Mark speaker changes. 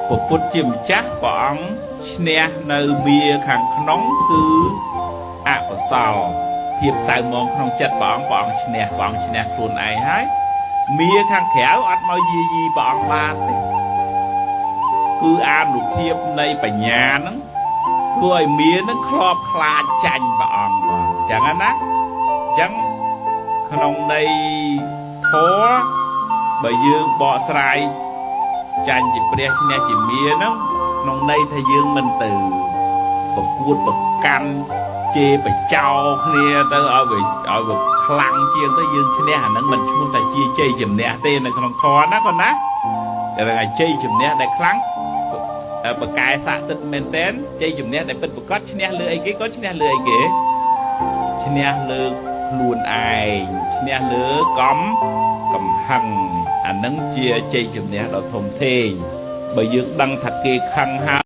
Speaker 1: ព្រះពុទ្ធជាម្ចាស់ព្រះអង្គឈ្នះនៅមាខាងក្នុងគឺអកុសលភាពសៅមងក្នុងចិត្តព្រះអង្គព្រះអង្គឈ្នះព្រះអង្គឈ្នះខ្លួនឯងហើយមាខាងក្រៅអត់មកយាយីព្រះអង្គបានទេគឺអានុភាពនៃបញ្ញាហ្នឹងធ្វើឲ្យមានឹងក្របខ្លាចចាញ់ព្រះអង្គបាទអញ្ចឹងណាអញ្ចឹងក្នុងន័យធម៌បើយើងបកស្រាយចាញ់ជាព្រះឈ្នះជាមាហ្នឹងក្នុងន័យថាយើងមិនទៅប្រកួតប្រកាន់ជេរបចោគ្នាទៅឲ្យវាខ្លាំងជាងទៅយើងឈ្នះអាហ្នឹងមិនឈ្មោះតែជាជ័យជំនះទេនៅក្នុងធម៌ណាគាត់ណាតែថាជ័យជំនះដែលខ្លាំងបកែស័ក្តិសិទ្ធមែនតែនជ័យជំនះដែលពិតប្រកបឈ្នះលើអីគេក៏ឈ្នះលើអីគេឈ្នះលើខ្លួនឯងឈ្នះលើកំកំហឹងអានឹងជាជ័យជំនះដ៏ធំធេងបើយើងដឹងថាគេខឹងហើយ។